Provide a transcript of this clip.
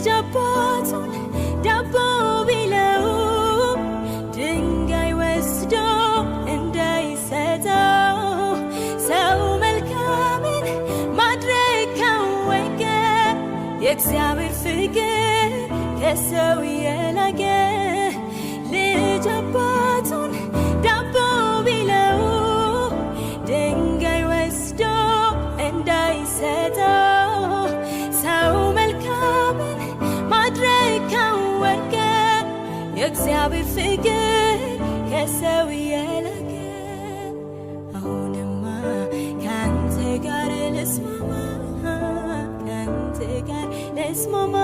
ልጅ አባቱን ዳቦ ቢለው ድንጋይ ወስዶ እንዳይሰጠው፣ ሰው መልካምን ማድረግ ካወቀ የእግዚአብሔር ፍቅር ከሰው የላቀ። ልጅ አባቱን ዳቦ ቢለው ድንጋይ ወስዶ እንዳይሰጠው፣ ሰው መልካምን ማድረግ ካወቀ የእግዚአብሔር ፍቅር ከሰው የላቀ። አሁንማ ከአንተ ጋር ልስማማ፣ ከአንተ ጋር ልስማማ።